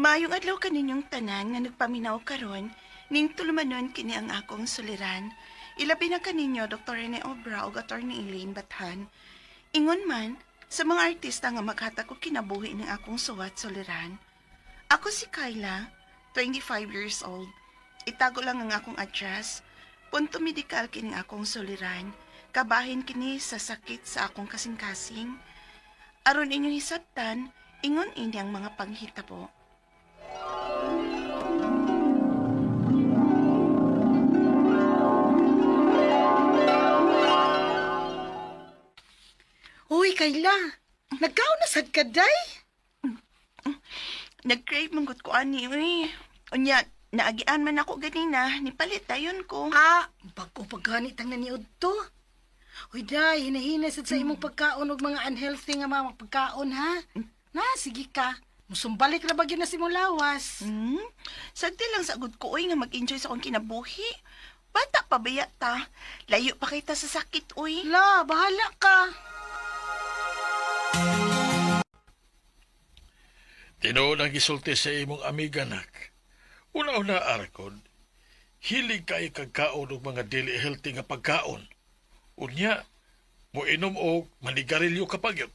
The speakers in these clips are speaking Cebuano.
Maayong adlaw kaninyong tanan nga nagpaminaw karon, ning tulumanon kini ang akong suliran. Ilabi na kaninyo Dr. Rene Obra ug Attorney Elaine Bathan. Ingon man sa mga artista nga maghatag og kinabuhi ning akong suwat suliran. Ako si Kyla, 25 years old. Itago lang ang akong address. Punto medikal kining akong suliran. Kabahin kini sa sakit sa akong kasing-kasing. Aron inyong hisabtan, ingon ini ang mga panghitabo. Uy, Kayla. Nagkaon na sad ka, day? Nag-crave man gud ko ani, uy. Unya, naagian man ako ganina, nipalit dayon ko. Ah, bago pa ganit ang naniod to. Uy, day, hinahina sad sa imong pagkaon og mga unhealthy nga mga pagkaon, ha? Na, sige ka. Musumbalik ra ba gyud na si imong lawas? Sagdi lang sagud ko, uy, nga mag-enjoy sa akong kinabuhi. Bata pa ba ta? Layo pa kita sa sakit, uy. La, bahala ka. Tinuod ang gisulti sa imong amiga, nak. Una-una, Arkon, hilig kay kagkaon og mga dili healthy nga pagkaon. Unya, moinom og manigarilyo ka pagyud.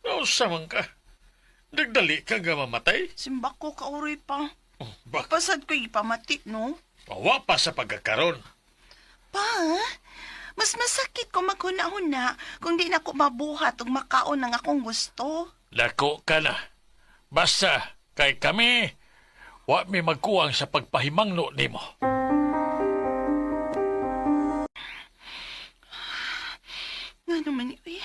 Nausa man ka. Nagdali ka nga mamatay? Simba ko kauroy pa. Oh, bak Pasad ko ipamati, no? wa pa sa pagkakaron. Pa, mas masakit kung maghuna-huna kung di na ko mabuhat ug makaon ang akong gusto. Dako ka na. Basta, kay kami, wa mi magkuwang sa pagpahimangno nimo. Nga naman, uy.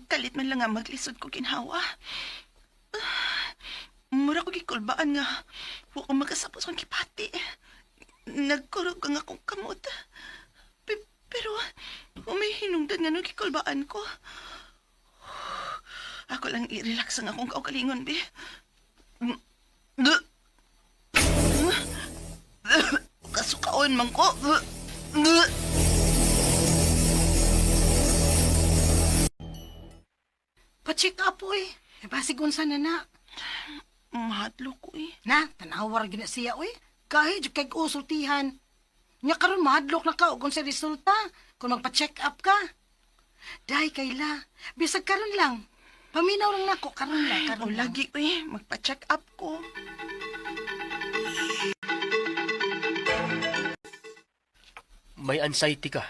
Kalit man lang nga maglisod ko ginhawa. Mura ko gikulbaan nga. Wa ko makasapos akong kipati. Nagkurog ang akong kamot. Pero, may hinungdan nga nung gikulbaan ko. Ako lang i-relax ang akong kaugalingon, be. Kasukaon man ko. Pa-check up, uy. Eh, basig unsa na na. Mahadlo ko eh. Na, tanawar gyud na siya, uy. Kahit jud kay usultihan. Nya karon mahadlok na ka og unsa resulta kung magpa-check up ka. Day, Kayla, bisag karon lang. Paminaw lang nako karon lang, karon O lang. lagi eh, magpa-check up ko. May anxiety ka.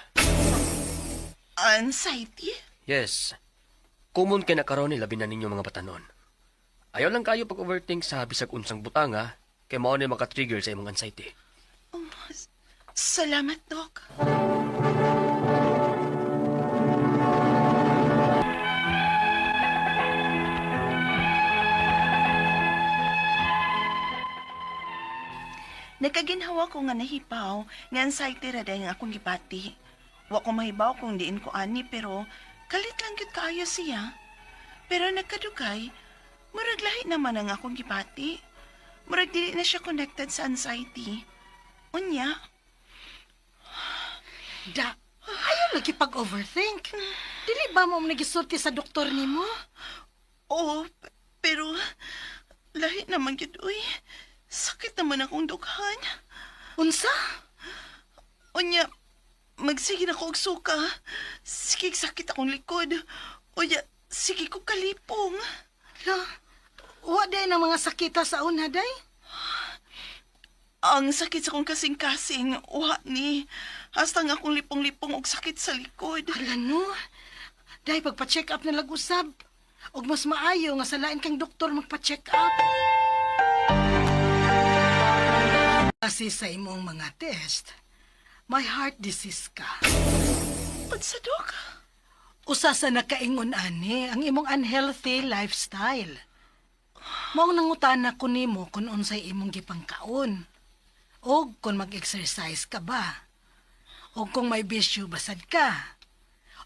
Anxiety? Yes. Common kay nakaroon ni labi na ninyo mga batanon. Ayaw lang kayo pag-overthink sa bisag unsang butanga kay mao ni maka-trigger sa imong anxiety. Oh, salamat, Doc. Nakaginhawa ko nga nahipaw nga anxiety ra dahil nga akong gibati. Wa ko mahibaw kung diin ko ani pero kalit lang gyud kaayo siya. Pero nagkadugay, murag lahi naman ang akong gibati. Murag dili na siya connected sa anxiety. Unya, Da, ayaw lagi pag-overthink. Dili ba mo nagisulti sa doktor nimo? Oo, pero lahi naman gyud uy. Sakit naman akong dughan. Unsa? Unya, magsige na ko og suka. Sige sakit akong likod. Unya, sige ko kalipong. La, wa day ng mga sakita sa una, day? Ang sakit sa akong kasing-kasing, uha ni. Hasta nga akong lipong-lipong og sakit sa likod. Hala no. Day, pagpa-check up na lag-usab. Og mas maayo nga sa lain kang doktor magpa-check up. Kasi sa imong mga test, may heart disease ka. Unsa, Dok? Usa sa nakaingon ani ang imong unhealthy lifestyle. Maong nangutana ko nimo kung unsay imong gipangkaon. Og kung mag-exercise ka ba. Og kung may bisyo basad ka.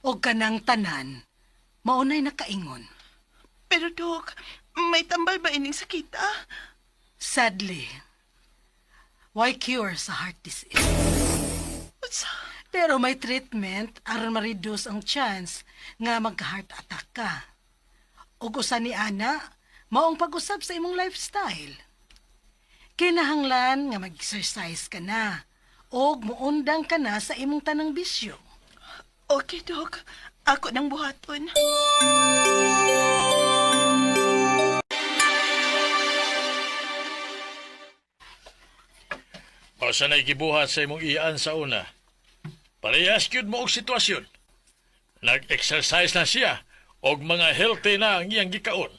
Og kanang tanan, maunay nakaingon. Pero Dok, may tambal ba ining sakita? Sadly, why cure sa heart disease? Unsa? Pero may treatment aron ma-reduce ang chance nga magka-heart attack ka. Ug usa ni ana, Maong pag-usab sa imong lifestyle. Kinahanglan nga mag-exercise ka na og muundang ka na sa imong tanang bisyo. Okay, Dok. Ako nang buhaton. O sa gibuhat sa imong iyaan sa una. Parehas gyud mo og sitwasyon. Nag-exercise na siya og mga healthy na ang iyang gikaon.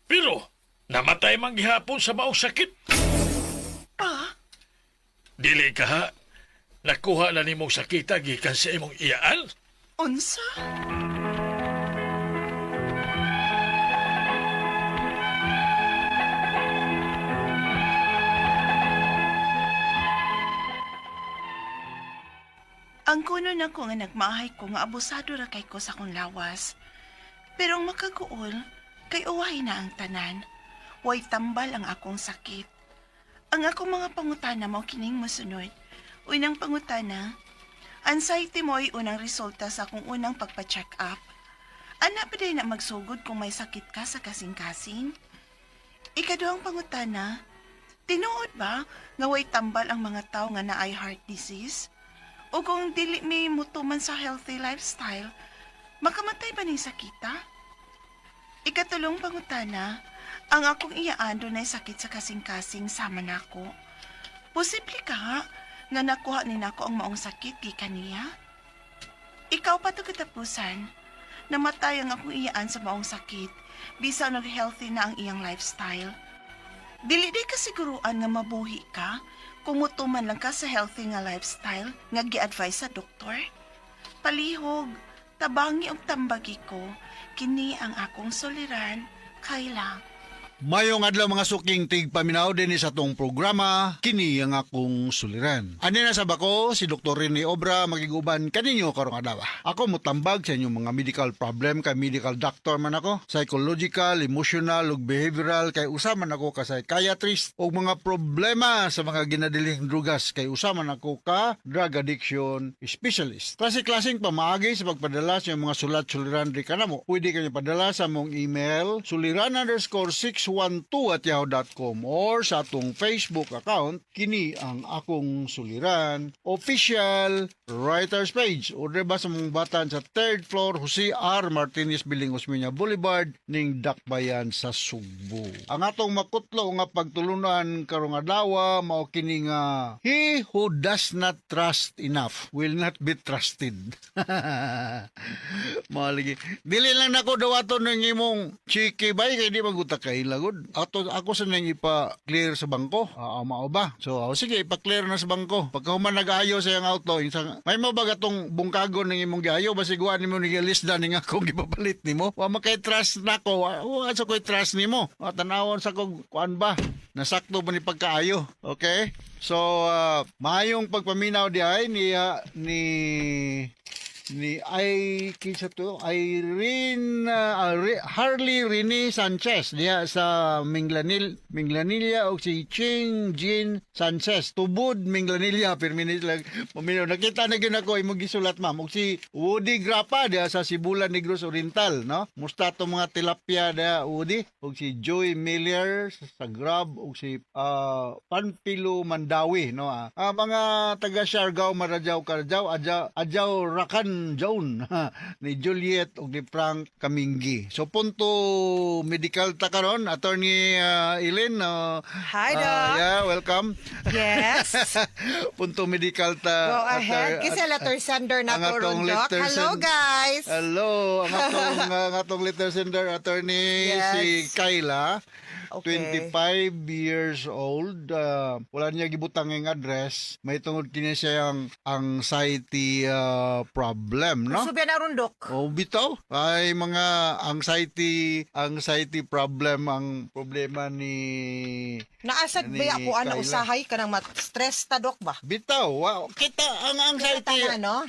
Pero namatay man gihapon sa maong sakit. Pa? Dili ka ha. Nakuha na nimong sakita gikan sa imong iyaan. Unsa? Ang kuno na ko nga nagmaahay ko nga abusado ra kay ko sa akong lawas. Pero ang makaguol, kay uwahay na ang tanan. Way tambal ang akong sakit. Ang akong mga pangutana mao kining mosunod. Unang pangutana, anxiety mo ay unang resulta sa akong unang pagpa-check up. Ana pa day na magsugod kung may sakit ka sa kasing-kasing? Ikaduhang pangutana, tinuod ba nga way tambal ang mga tao nga naay heart disease? O kung dili mi mutuman sa healthy lifestyle, makamatay ba ning sakita? Ikatulong pangutana, ang akong iyaan dunay sakit sa kasing-kasing sama nako. Posible ka ha, nga nakuha ni nako ang maong sakit gikan niya? Ikaw pa to katapusan. Namatay ang akong iyaan sa maong sakit, bisan nag-healthy na ang iyang lifestyle. Dili di kasiguruan nga mabuhi ka kung mutuman lang ka sa healthy nga lifestyle nga gi-advise sa doktor. Palihog, tabangi og tambagi ko, kini ang akong suliran, kailang. Mayong adlaw mga suking tigpaminaw din sa atong programa, kini ang akong suliran. Ani na sa bako, si Dr. Rene Obra magiguban kaninyo karong adlaw. Ako motambag sa inyong mga medical problem kay medical doctor man ako, psychological, emotional ug behavioral kay usa man ako ka psychiatrist ug mga problema sa mga ginadiling drugas kay usa man ako ka drug addiction specialist. Klase-klaseng pamaagi sa pagpadala sa inyong mga sulat suliran di kanamo. Pwede kanyo padala sa mong email suliran_612@yahoo.com or sa atong Facebook account kini ang akong suliran official writers page o ba sa mong batan sa third floor Jose R. Martinez Building, Osmeña Boulevard ning Dakbayan sa Sugbo. Ang atong makutlo nga pagtulunan karong adlaw mao kini nga he who does not trust enough will not be trusted. Maligi. Dili lang nako dawaton ng imong chiki bay kay di maguta kay lagod. Ato ako sa nang ipa-clear sa bangko. Ah, mao ba? So sige, ipa-clear na sa bangko. Pagka human nag-ayo sa iyang auto, insang, may mo ba gatong bungkagon ng imong giayo basig wa nimo ni gisda ning akong gipapalit nimo. Wa makay trust nako. Wa sa koy trust nimo. Wa tanawon sa kog kuan ba? Nasakto ba ni pagkaayo? Okay? So, maayong pagpaminaw di ay ni ah, ni ni ay kinsa to Irene Harley Rene Sanchez diha sa Minglanilla og si Ching Jin Sanchez tubod Minglanilla pirmi ni sila paminaw. Nakita na gyud ako imong gisulat, ma'am, og si Woody Grapa diha sa Sibulan, Negros Oriental, no? Musta to mga tilapia diha, Woody, og si Joy Miller sa Grab og si Panpilo Mandawi, no? Mga taga Siargao, Maradjaw, Karjaw, Adjaw, Adjaw Rakan Joan ni Juliet og ni Frank Kaminggi. So punto medical ta karon, Attorney Eileen. Hi, Doc. Yeah, welcome. Yes. Punto medical ta. Go ahead. Kasi letter sender na ang ko ron, atong Doc. letter Hello, guys. Hello, ang atong letter sender attorney Yes. si Kyla. Okay. 25 years old. Wala niya gibutang ang address. May tungod kini siya ang anxiety problem, no? Subi na ron, Doc. O bitaw ay mga anxiety anxiety problem ang problema ni Naasad ni ba ako ana Kyla. usahay ka nang mat-stress ta, Doc ba? Bitaw, wow. Kita ang anxiety. Kita na, no?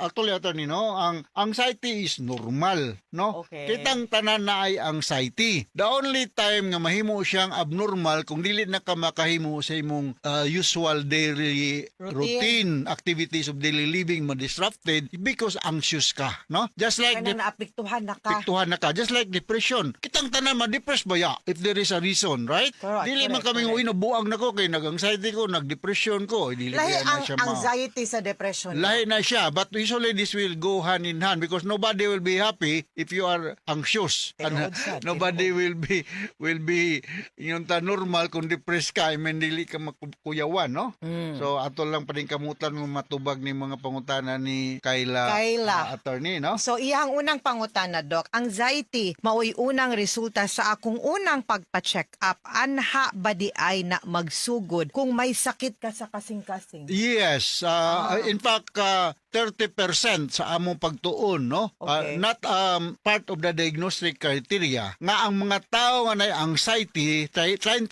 Actually, attorney, no, ang anxiety is normal, no? Okay. Kitang tanan na ay anxiety. The only time nga mahimo siyang abnormal kung dili na ka makahimo sa imong usual daily Routine. routine activities of daily living ma-disrupted. affected because anxious ka, no? Just like Kanang naapektuhan na ka. Apektuhan na ka. Just like depression. Kitang tanan ma-depress ba ya? If there is a reason, right? Correct, Dili man kami correct. uy, nabuang na ko kay nag-anxiety ko, nag-depression ko. Dili Lahi kaya na ang siya ma- anxiety sa depression. Lahi na siya. But usually this will go hand in hand because nobody will be happy if you are anxious. And Tinuod sad, nobody will be yung ta normal kung depressed ka, I mean, dili ka makuyawan, no? So ato lang pa rin kamutan mo matubag ni mga pangutana ni Kayla, Kayla. Attorney, no? So iyang unang pangutana, Doc, anxiety maoy unang resulta sa akong unang pagpa-check up. Anha ba di ay na magsugod kung may sakit ka sa kasing-kasing? Yes, in fact, 30% sa among pagtuon, no? Not part of the diagnostic criteria nga ang mga tao nga nay anxiety, 30%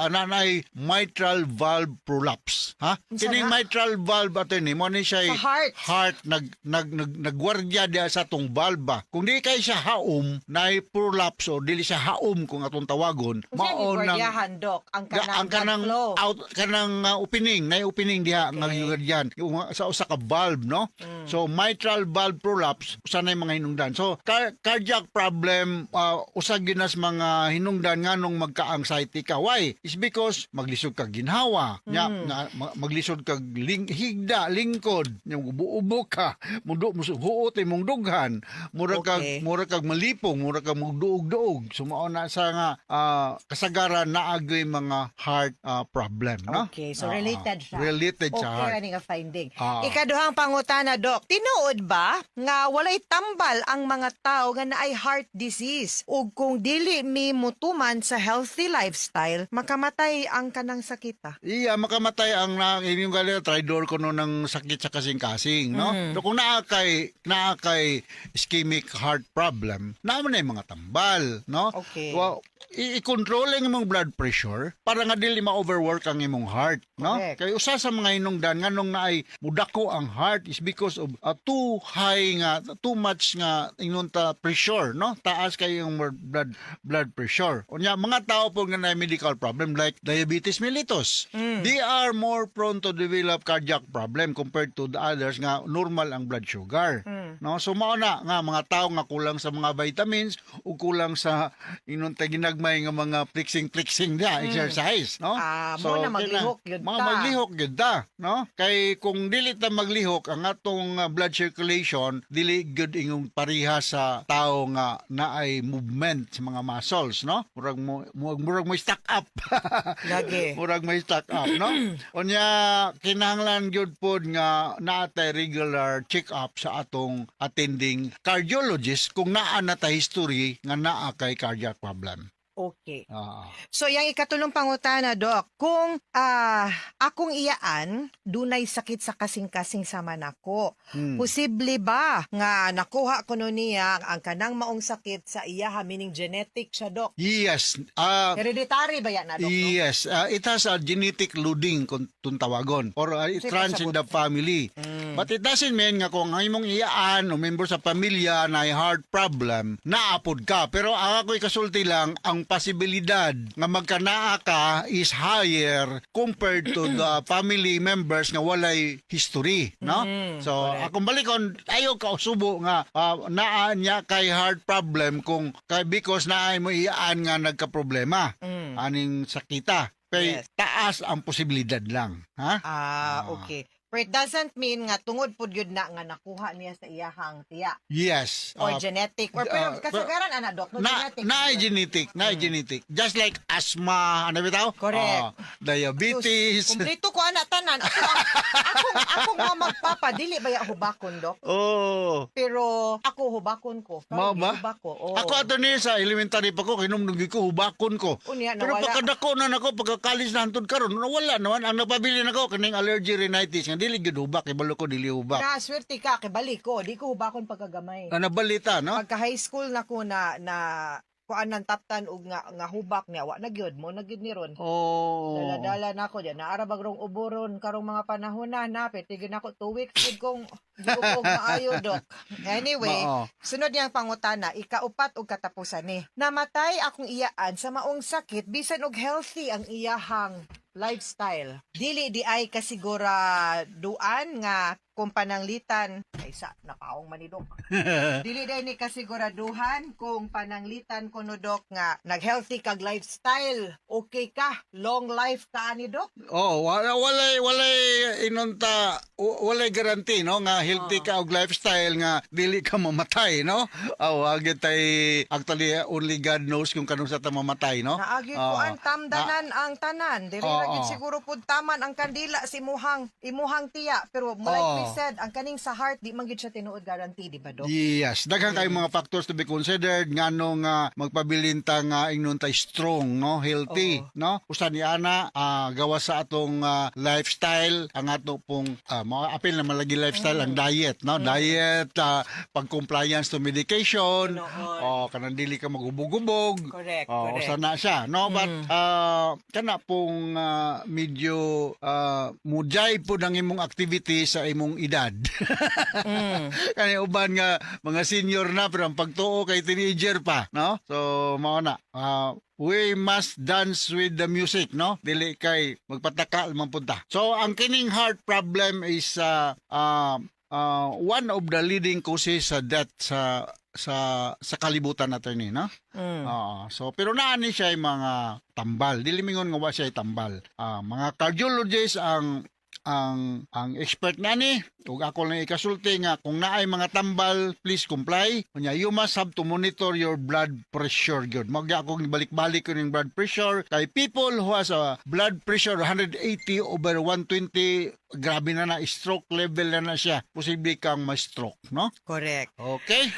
ana nay mitral valve prolapse. Ha? Unsa Kining na? mitral valve, attorney, mo ni siya Sa heart. Heart nag nag nag nagwardya diya sa atong valve ba. Kung di kay siya haom, nay prolapse o dili siya haom kung atong tawagon, Unsa ni mao nang gwardiyahan, Doc? Ang kanang, ang kanang blood flow. out kanang opening, nay opening diha nga okay. Yung sa usa ka valve, no? So mitral valve prolapse usa na yung mga hinungdan. So cardiac problem, usa gyud nas mga hinungdan nganong magka-anxiety ka. Why? Is because maglisod kag ginhawa nya, maglisod kag higda, lingkod nya, ubo-ubo ka, mudo huot imong dughan, mura kag mura kag malipong, mura kag mugduog-duog. So mao na sa nga kasagaran naagoy mga heart problem, no? Okay, so related siya. Related sa Okay, heart. ani nga finding. Ah. Ikaduhang pangutana, Doc. Tinuod ba nga walay tambal ang mga tao nga naay heart disease ug kung dili mi mutuman sa healthy lifestyle, makamatay ang kanang sakita? Iya, makamatay ang na, inyong gali, traidor ko no ng sakit sa kasing-kasing, no? So kung naa kay ischemic heart problem, naa man na yung mga tambal, no? Okay. Well, i-control ang imong blood pressure para nga dili ma-overwork ang imong heart, no? Correct. Kay usa sa mga hinungdan nganong naay mudako ang heart is because of too high nga, too much nga ingon ta pressure, no? Taas kay yung blood blood pressure. Unya mga tao po nga naay medical problem like diabetes mellitus, they are more prone to develop cardiac problem compared to the others nga normal ang blood sugar, no? So mao na nga mga tao nga kulang sa mga vitamins o kulang sa ingon ta ginagmay nga mga flexing-flexing dia, exercise, no? Ah, mo na maglihok gyud mga ta. maglihok gyud ta, no? Kay kung dili ta maglihok, ang atong blood circulation dili gyud ingong pareha sa tao nga naay movement sa mga muscles, no? Murag mo stack up. Lagi. Murag may stack up, no? Unya kinahanglan gyud pod nga naa tay regular check up sa atong attending cardiologist kung naa na tay history nga naa kay cardiac problem. Okay. Ah. So, yang ikatulong pangutana, Doc, kung akong iyaan, dunay sakit sa kasing-kasing sama nako. Posible ba nga nakuha kuno niya ang kanang maong sakit sa iyaha, meaning genetic siya, Doc? Yes. Hereditary ba yan na, Doc? No? Yes, it has a genetic loading kung tawagon or it Kasi runs in the family. But it doesn't mean nga kung ang imong iyaan o member sa pamilya na may heart problem, naapod ka. Pero ang ako'y kasulti lang, ang posibilidad nga magkanaa ka is higher compared to the family members nga walay history, no? So, akong balikon, ayaw ka subo nga naa niya kay heart problem kung kay because naay mo iyaan nga nagka-problema aning sakita. Kay taas ang posibilidad lang, ha? Ah, okay. Pero it doesn't mean nga tungod pud yun na nga nakuha niya sa iyahang tiya Yes. or genetic or pero kasagaran ana, Doc, no, na genetic. na genetic, na genetic. Just like asthma, ano bitaw? Correct. Diabetes. Kumpleto ko ana tanan. Ako ang akong akong mga magpapa dili ba ya hubakon, Doc? Oh. Pero ako hubakon ko. Karon, Mao ba? Hubak ko. Oo. Ako ato ni sa elementary pa ko hinumdum ko hubakon ko. Unya, Pero nawala. pagkadako na nako, pagka-college na hantod karon, nawala naman ang napabili nako kaning allergy rhinitis nga dili gyud hubak, ibalo ko dili hubak. Na swerte ka kay balik ko, di ko hubakon pagkagamay. Na nabalita, no? Pagka high school na ko na na kuan ng taptan og nga nga hubak niya, wa na gyud mo na gyud ni ron. Oh. Dala-dala na ako diyan. Naara bagrong uboron karong mga panahon na na tigil na ako 2 weeks gud kong giubog maayo, Dok. Anyway, Mao. Sunod niyang pangutana, ikaupat og katapusan ni. Namatay akong iyaan sa maong sakit bisan og healthy ang iyahang lifestyle. Dili di ay kasiguraduan nga kung pananglitan ay sa napaong manidok. Dili day ni kasiguraduhan kung pananglitan kuno, Dok, nga nag-healthy kag lifestyle, okay ka, long life ka ani, Dok. Oh, wala walay walay inunta walay guarantee, no, nga healthy ka og lifestyle nga dili ka mamatay, no? Aw, oh, tay actually only God knows kung kanus-a ta mamatay, no? Naagi ko Oo. ang tamdanan ang tanan. Diri ra gyud siguro pud taman ang kandila sa imuhang tiya, pero mo like we said, ang kaning sa heart di man gyud siya tinuod guarantee, di ba, Dok? Yes, daghan kayong mga factors to be considered ngano nga magpabilin ta nga ingnon tay strong, no, healthy, no? Usa ni ana, gawas sa atong lifestyle, ang ato pong mga apil na malagi lifestyle ang diet, no? Diet, pag-compliance to medication, oh, kanang dili ka magubog-gubog. Oh, usa na siya, no? But kana pong medyo mujay po ng imong activity sa imong edad. Kani uban nga mga senior na pero ang pagtuo kay teenager pa, no? So mao na. We must dance with the music, no? Dili kay magpataka man punta. So ang kining heart problem is one of the leading causes sa death sa kalibutan natin ni, no? Oo. So pero naa ni siya yung mga tambal. Dili mingon nga wa siya tambal. Mga cardiologists ang expert na ni ug ako lang ikasulti nga kung naay mga tambal, please comply. Unya you must have to monitor your blood pressure gyud. Mao gyud akong balik-balik ko ning blood pressure kay people who has a blood pressure 180 over 120, grabe na na, stroke level na na siya, posible kang ma-stroke, no? Correct. Okay.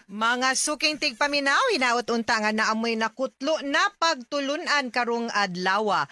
Mga suking tigpaminaw, hinaot unta nga naamoy nakutlo na pagtulunan karong adlaw.